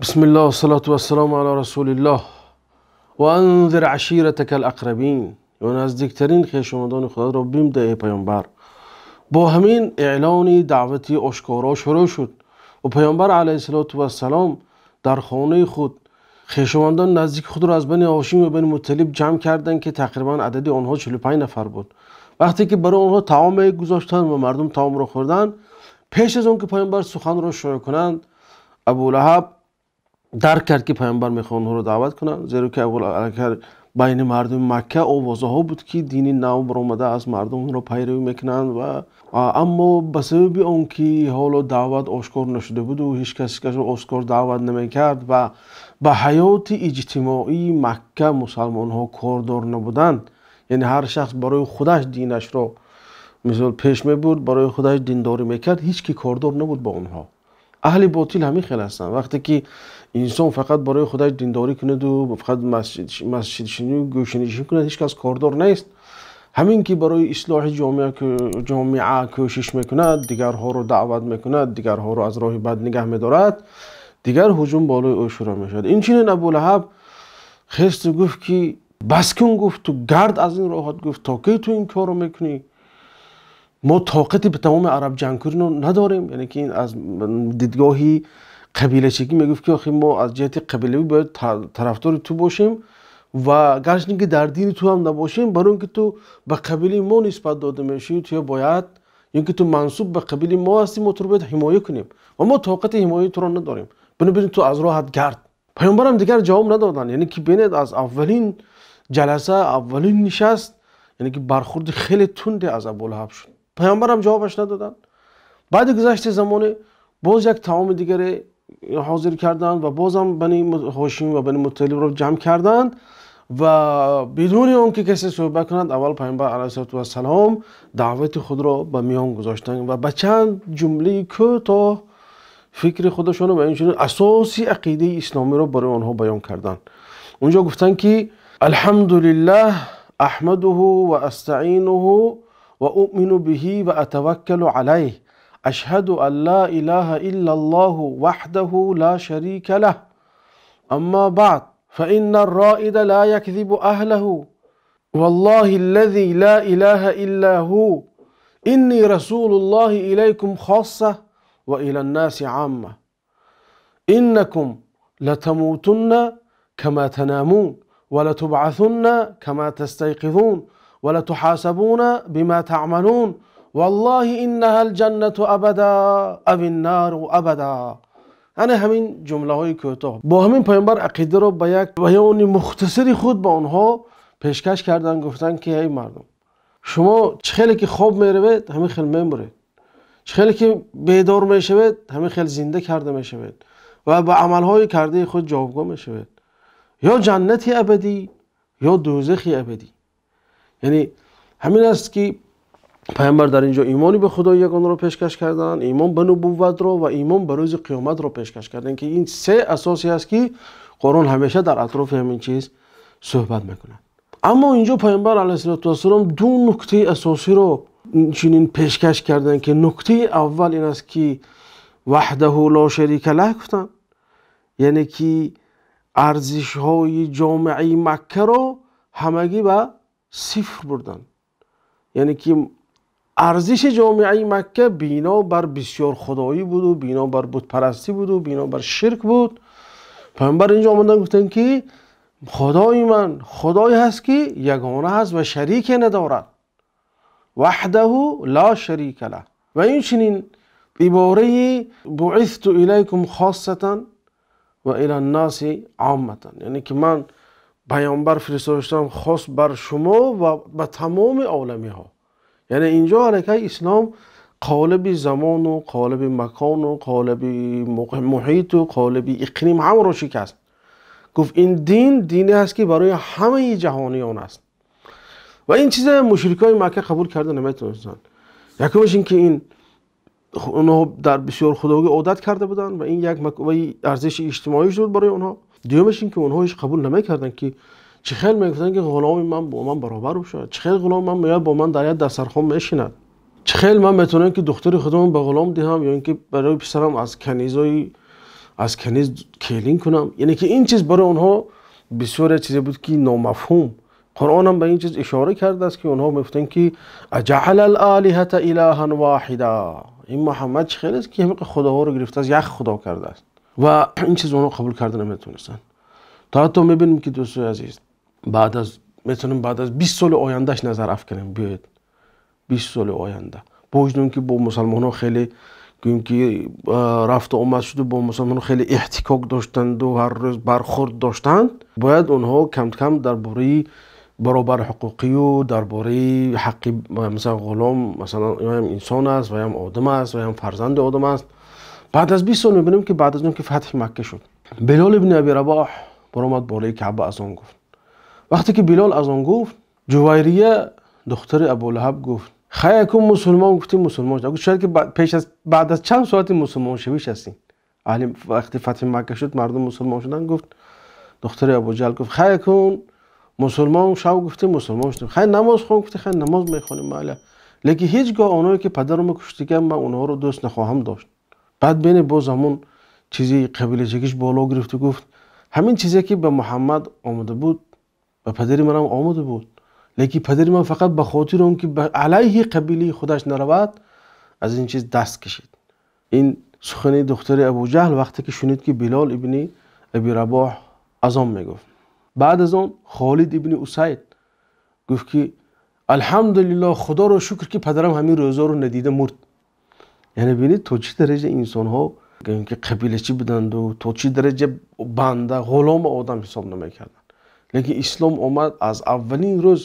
Бисмиллоҳ вассалоту вассалому ало расулиллоҳ. Ва анзир аширатакал ақрабин, ва наздиктарин хешовандони худро бим деҳ, эй паёмбар. Бо ҳамин эълони даъвати ошкоро шурӯъ шуд ва паёмбар алайҳиссалоту вассалом дар хонаи худ хешовандони наздики худро аз Бани Ҳошим ва Бани Мутталиб ҷамъ карданд, ки тақрибан адади онҳо 45 нафар буд. Вақте ки барои онҳо таоме гузоштанд ва мардум таомро хӯрданд, пеш аз он ки паёмбар суханро шурӯъ кунанд, Абулаҳаб дарк кард, ки паёмбар мехоҳад онҳоро даъват кунанд, зеро ки Абулаҳаб байни мардуми Макка овозаҳо буд, ки дини нав баромада аз мардум онро пайравӣ мекунанд, ва аммо ба сабаби он ки ҳоло даъват ошкор нашуда буд ва ҳеҷ кас касро ошкор даъват намекард ва ба ҳаёти иҷтимоии Макка мусалмонҳо кордор набуданд, яъне ҳар шахс барои худаш динашро мисол пеш мебурд, барои худаш диндорӣ мекард, ҳеҷ ки кордор набуд ба онҳо. Аҳли ботил ҳамин хел ҳастанд. Вақте ки инсон фақат барои худаш диндорӣ кунад ва фақат масҷидшинӣ ва гӯшанишинӣ кунад, ҳеҷ кас кордор нест. Ҳамин ки барои ислоҳи ҷомеа кӯшиш мекунад, дигарҳоро даъват мекунад, дигарҳоро аз роҳи бад нигаҳ медорад, дигар ҳуҷум болои ӯ шурӯъ мешавад. Инчунин Абулаҳаб хест гуфт, ки бас кун, гуфт, ту гард аз ин роҳат, гуфт, то кай ту ин корро мекунӣ? Мо тоқати ба тамоми араб ҷангкуриро надорем. Яъне ки ин аз дидгоҳи қабилачигӣ мегуфт, ки охи мо аз ҷиҳати қабилавӣ бояд тарафдори ту бошем ва гарчанде ки дар дини ту ҳам набошем, барои он ки ту ба қабилаи мо нисбат дода мешавӣ, ту бояд, ё ки ту мансуб ба қабилаи мо ҳастӣ, мо туро бояд ҳимоя кунем ва мо тоқати ҳимояи туро надорем. Бинобар ту аз роҳат гард. Паёмбарам дигар ҷавоб надоданд. Яъне ки бинед, аз аввалин ҷаласа, аввалин нишаст, яъне ки бархурди хеле тунде аз Абулаҳаб шуд. Паёмбарам ҷавобаш надоданд. Баъди гузашти замоне боз як таоми дигаре ҳозир карданд ва бозам Бани Ҳошим ва Бани Мутталибро ҷамъ карданд ва бидуни он ки касе суҳбат кунад, аввал паёмбар алайҳиссалоту вассалом даъвати худро ба миён гузоштанд ва ба чанд ҷумлаи кӯтоҳ фикри худашонро ва инчунин асоси ақидаи исломиро барои онҳо баён карданд. Унҷо гуфтанд, ки алҳамдулиллаҳ аҳмадуҳу ва астаинуҳу ва уъмину биҳи ва атаваккалу алайҳ, ашҳаду ан ла илаҳа иллаллоҳу ваҳдаҳу ла шарика лаҳ, амма баъд фаинна арроида ла якзибу аҳлаҳу, валлоҳи аллази ла илаҳа илла ҳу, инни расулуллоҳи илайкум хосса ва ила ннаси амма, иннакум латамутунна кама танамун ва латубъасунна кама тастайқизун ва латуҳасабуна бима таъмалун, валлоҳи иннаҳа алҷаннату абада ави ннару абада. Ана ҳамин ҷумлаҳои кӯтоҳ. Бо ҳамин паёмбар ақидаро ба як баёни мухтасари худ ба онҳо пешкаш карданд, гуфтанд, ки эй мардум, шумо чӣ хеле ки хоб меравед, ҳамин хел мемуред, чӣ хеле ки бедор мешавед, ҳамин хел зинда карда мешавед ва ба амалҳои кардаи худ ҷавобгӯ мешавед, ё ҷаннати абадӣ ё дӯзахи абадӣ. Яъне ҳамин аст, ки паёмбар дар инҷо имони ба Худои ягонро пешкаш карданд, имон ба нубувватро ва имон ба рӯзи қиёматро пешкаш карданд, ки ин се асосе аст, ки Қуръон ҳамеша дар атрофи ҳамин чиз суҳбат мекунад. Аммо инҷо паёмбар алайҳиссалоту вассалом ду нуктаи асосиро чунин пешкаш карданд, ки нуктаи аввал ин аст, ки ваҳдаҳу ло шарика лаҳ гуфтанд, яъне ки арзишҳои ҷомеаи Маккаро ҳамагӣ ба сифр бурданд. Яъне ки арзиши ҷомеаи Макка бино бар бисёр худоӣ буду, бино бар бутпарастӣ буду, бино бар ширк буд. Паёмбар инҷо омаданд, гуфтанд, ки худои ман худое ҳаст, ки ягона ҳаст ва шарике надорад, ваҳдаҳу ла шарика лаҳ. Ва инчунин ибораи буисту илайкум хоссатан ва ила ннаси амматан, яъне ки ман паёмбар фиристода шудам хос бар шумо ва ба тамоми оламиҳо. Яъне инҷо аллакай ислом қолаби замону қолаби макону қолаби муҳиту қолаби иқлим ҳамаро шикаст. Гуфт, ин дин дине аст, ки барои ҳамаи ҷаҳониён аст. Ва ин чиза мушрикои Макка қабул карда наметавонистанд. Якумаш ин ки ин онҳо дар бисёр худогӣ одат карда буданд ва ин як арзиши иҷтимоӣ шуд барои онҳо. Дуюмаш ин ки онҳо ҳеҷ қабул намекарданд, ки чӣ хел мегуфтанд, ки ғуломи ман бо ман баробар бошад, чӣ хел ғуломи ман меояд бо ман дар як дастархон мешинад, чӣ хел ман метавонам, ки духтари худамон ба ғулом диҳам, ё ин ки барои писарам аз канизои аз каниз келин кунам. Яъне ки ин чиз барои онҳо бисёр чизе буд ки номафҳум. Қуръон ҳам ба ин чиз ишора кардааст, ки онҳо мегуфтанд ки аҷаъала ал-олиҳата илоҳан воҳида, ин Муҳаммад чӣ хел аст ки ҳамин худоҳоро гирифтааст, як худо кардааст. Ва ин чиз онҳо қабул карда наметавонистанд. То ҳатто мебинем ки дӯстои азиз, баъд аз метавонем баъд аз 20 соли ояндаш назар афканем. Биёед 20 соли оянда бо вуҷуди ки бо мусалмонҳо хеле гӯем ки рафту омад шуду бо мусалмонҳо хеле эҳтикок доштанду ҳар рӯз бархӯрд доштанд, бояд онҳо кам-кам дар бораи баробарҳуқуқию дар бораи ҳаққи масалан ғулом, масалан ӯ инсон аст ва ҳам одам аст ва ҳам фарзанди одам аст. Баъд аз 20 сол мебинем ки баъд аз он ки фатҳи Макка шуд, Билол ибни Аби Рабоҳ баромад болои Каъба азон гуфт. Вақте ки Билол азон гуфт, Ҷувайрия духтари Абулаҳаб гуфт: хайакун мусулмон. Гуфтим мусулмон шуд. Шояд ки пеш аз баъд аз чанд соати мусулмоншавиш ҳастем. Аҳли вақти фатҳи Макка шуд, мардум мусулмон шуданд. Гуфт духтари Абуҷаҳл гуфт: хайакун мусулмон шав. Гуфтим мусулмон шудем. Хай намоз хон. Гуфти хай намоз мехонем, майла, лекин ҳеҷ гоҳ оное ки падарамро куштиган ман онҳоро дӯст нахоҳам дошт. Баъд бене боз ҳамон чизи қабилачагиш боло гирифту гуфт: ҳамин чизе ки ба Муҳаммад омада буд ба падари манам омада буд, лекин падари ман фақат ба хотири он ки алайҳи қабилаи худаш наравад аз ин чиз даст кашид. Ин сухани духтари Абуҷаҳл вақте ки шунид ки Билол ибни Аби Рабоҳ азон мегуфт. Баъд аз он Холид ибни Усайд гуфт ки алҳамдулиллоҳ, худоро шукр ки падарам ҳамин рӯзаро надида мурд. Яъне бинед то чӣ дараҷа инсонҳо ки қабилачӣ буданду то чӣ дараҷа банда ғуломи одам ҳисоб намекарданд. Лекин ислом омад аз аввалин рӯз.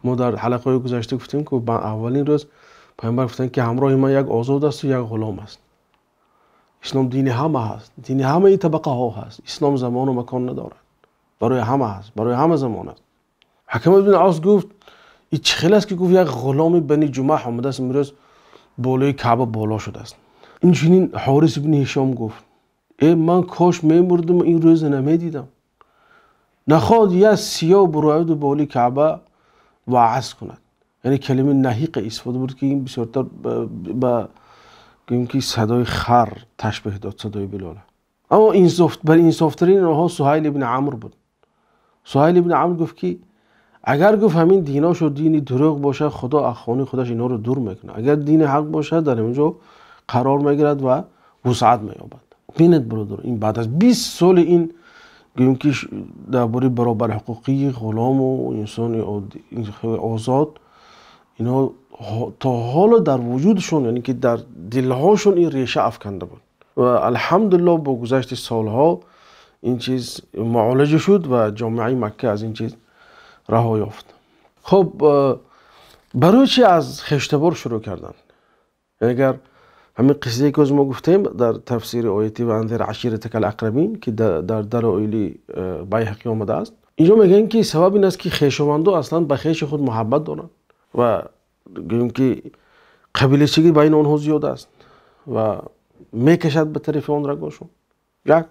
Мо дар ҳалақаҳои гузашта гуфтем ки аввалин рӯз пайғамбар гуфтанд ки ҳамроҳи ман як озод асту як ғулом аст. Ислом дини ҳама ҳаст, дини ҳамаи табақаҳо ҳаст. Ислом замону макон надорад, барои ҳама ҳаст, барои ҳама замон аст. Ҳакам ибн Ос гуфт: ин чӣ хел аст ки гуфт як ғуломи Бани Ҷумаҳ омадааст имрӯз болои Каъба боло шудааст. Инчунин Ҳорис ибни Ҳишом гуфт: э ман кош мемурдам ин рӯза намедидам. Нахоҳад як сиёҳ бурояду болои Каъба ваъз кунад. Яъне калимаи наҳиқа истифода бурд ки ин бисёртар ба гӯем ки садои хар ташбеҳ дод садои Билола. Аммо бар инсофтарин онҳо Суҳайл ибни Амр буд. Суҳайл ибни Амр гуфт ки агар гуфт ҳамин диношу дини дурӯғ бошад, Худо аз хонаи худаш инҳоро дур мекунад. Агар дини ҳақ бошад, дар ин ҷо қарор мегирад ва вусъат меёбад. Бинед бародар, ин баъд аз 20 соли ин гӯем ки дар бораи баробарҳуқуқии ғулому инсони озод, инҳо то ҳоло дар вуҷудшон, яъне ки дар дилҳошон ин реша афканда буд. Ва алҳамдулиллоҳ бо гузашти солҳо ин чиз муолиҷа шуд ва ҷомеаи Макка аз ин чиз раҳо ёфт. Хуб, барои чи аз хештабор шурӯъ карданд? Агар ҳамин қиссае ки мо гуфтем дар тафсири ояти ва анзир аширатака ал-ақрабин ки дар далоили Байҳақӣ омадааст, инҷо мегӯянд ки сабаб ин аст ки хешовандо аслан ба хеши худ муҳаббат доранд ва гӯем ки қабилачигӣ байни онҳо зиёд аст ва мекашад ба тарафи он рагошон. Як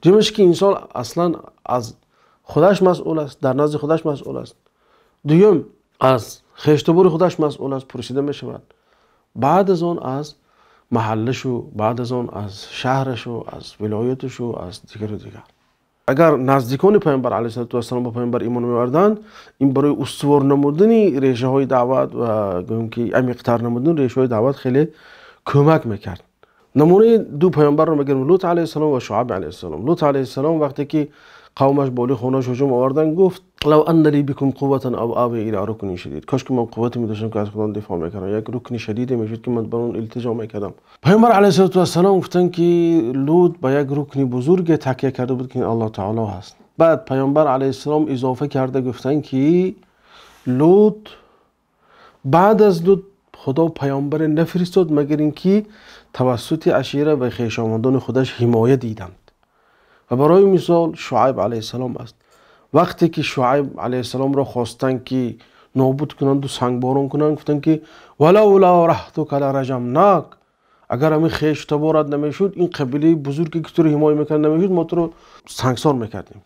дуюмаш ки инсон аслан аз худаш масъул аст, дар назди худаш масъул аст. Дуюм аз хештабори худаш масъул аст, пурсида мешавад. Баъд аз он аз маҳаллашу, баъд аз он аз шаҳрашу, аз вилояташу, аз дигару дигар. Агар наздикони пайғамбар алайҳиссалоту вассалом ба пайғамбар имон меоварданд, ин барои устувор намудани решаҳои даъват ва гӯем ки амиқтар намудани решаҳои даъват хеле кӯмак мекард. Намунаи ду пайғамбарро мегирем, Лут алайҳиссалом ва Шуайб алайҳиссалом. Лут алайҳиссалом вақте ки қавмаш болои хонааш ҳуҷум оварданд, гуфт: лав анна ли бикум қувватан ав ави ила рукнин шадид. Кош ки ман қуввате медоштам ки аз худо дифоъ мекардам, як рукни шадиде мешуд ки ман ба он илтиҷо мекардам. Пайғамбар алайҳиссалоту вассалом гуфтанд ки Лут ба як рукни бузурге такя карда буд ки Аллоҳ таоло ҳаст. Баъд пайғамбар алайҳиссалом изофа карда гуфтанд ки Лут баъд аз Лут Худо пайғамбаре нафиристод магар ин ки тавассути ашира ва хешовандони худаш ҳимоя диданд. Ва барои мисол Шуайб алайҳиссалом аст. Вақте ки Шуайб алайҳиссаломро хостанд ки нобуд кунанду сангборон кунанд, гуфтанд ки валаула раҳтука лараҷамнак, агар ҳамин хешу таборат намешуд, ин қабилаи бузурге ки туро ҳимоя мекард намешуд, мо туро сангсор мекардем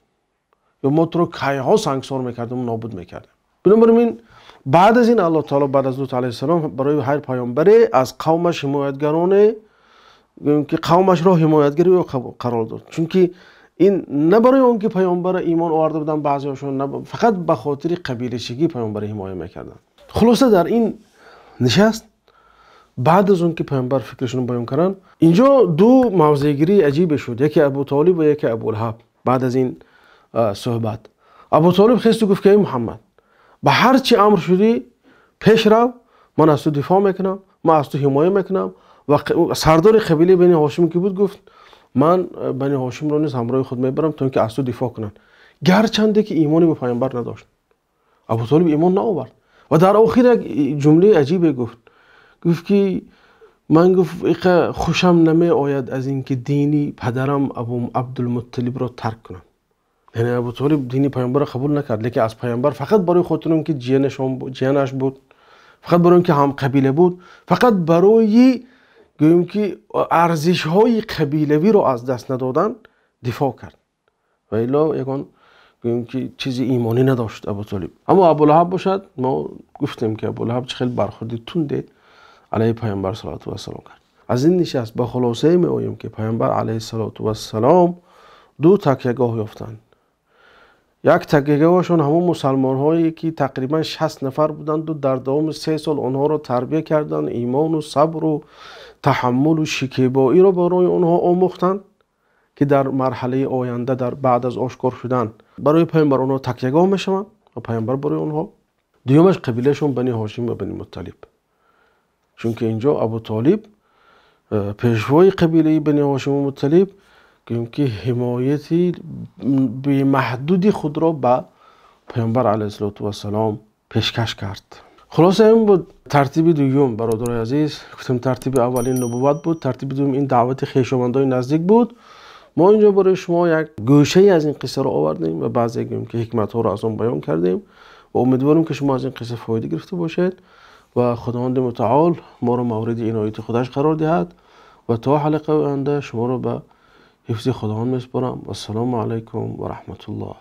ё мо туро кайҳо сангсор мекардем, нобуд мекардем. Бинобар ин баъд аз ин Аллоҳ таоло баъд аз Лут алайҳиссалом барои ҳар пайғамбаре аз қавмаш ҳимоятгароне ки қавмашро ҳимоятгари ӯ қарор дод. Чунки ин на барои он ки паёмбар имон оварда буданд баъзеҳошон, фақат ба хотири қабилашигӣ паёмбар ҳимоя мекарданд. Хулоса дар ин нишаст баъд аз он ки паёмбар фикрашонро баён карданд, инҷо ду мавзеъгирии аҷибе шуд, яке Абу Толиб ва яке Абу Лаҳаб. Баъд аз ин суҳбат Абу Толиб хесту гуфт ки эй Муҳаммад, ба ҳар чӣ амр шудӣ пеш рав, ман аз ту дифоъ мекунам, ман аз ту ҳимоя мекунам. Ва сардори қабилаи Бани Ҳошим ки буд гуфт ман Бани Ҳошимро низ ҳамроҳи худ мебарам то ин ки аз ту дифоъ кунанд. Гарчанде ки имоне ба паёмбар надошт, Абу Толиб имон наовард. Ва дар охир як ҷумлаи аҷибе гуфт, гуфт ки ман гуфт иқа хушам намеояд аз ин ки дини падарам Абу Абдулмутталибро тарк кунам. Яъне Абу Толиб дини паёмбарро қабул накард, лекин аз паёмбар фақат барои хотири он ки ҷиянаш буд, фақат барои он ки ҳамқабила буд, фақат барои гӯем ки арзишҳои қабилавиро аз даст надодан дифоъ кард. Ва илло ягон гӯем ки чизи имонӣ надошт Абу Толиб. Аммо Абу Лаҳаб бошад, мо гуфтем ки Абу Лаҳаб чӣ хел бархӯрди тунде алайҳи паёмбар салавоту вассалом кард. Аз ин нишаст ба хулосае меоем ки паёмбар алайҳи салоту вассалом ду такягоҳ ёфтанд. Як такягоҳашон ҳамон мусалмонҳое ки тақрибан 60 нафар буданду дар давоми 3 сол онҳоро тарбия карданд, имону сабру таҳаммулу шикебоиро барои онҳо омӯхтанд ки дар марҳалаи оянда дар баъд аз ошкор шудан барои паёмбар онҳо такягоҳ мешаванд ва паёмбар барои онҳо. Дуюмаш қабилаашон Бани Ҳошим ва Бани Мутталиб. Чунки инҷо Абу Толиб пешвои қабилаи Бани Ҳошим ва Мутталиб гӯем ки ҳимояти бемаҳдуди худро ба паёмбар алайҳиссалоту вассалом пешкаш кард. Хулоса ин буд тартиби дуюм, бародарои азиз. Гуфтем тартиби аввал ин нубувват буд, тартиби дуюм ин даъвати хешовандони наздик буд. Мо инҷо барои шумо як гӯшае аз ин қиссаро овардем ва баъзе гӯем ки ҳикматҳоро аз он баён кардем ва умедворем ки шумо аз ин қисса фоида гирифта бошед ва Худованди мутаол моро мавриди инояти худаш қарор диҳад ва то ҳалқаи оянда шуморо ба ҳифзи Худованд месупорам. Вассалому алайкум ва раҳматуллоҳ.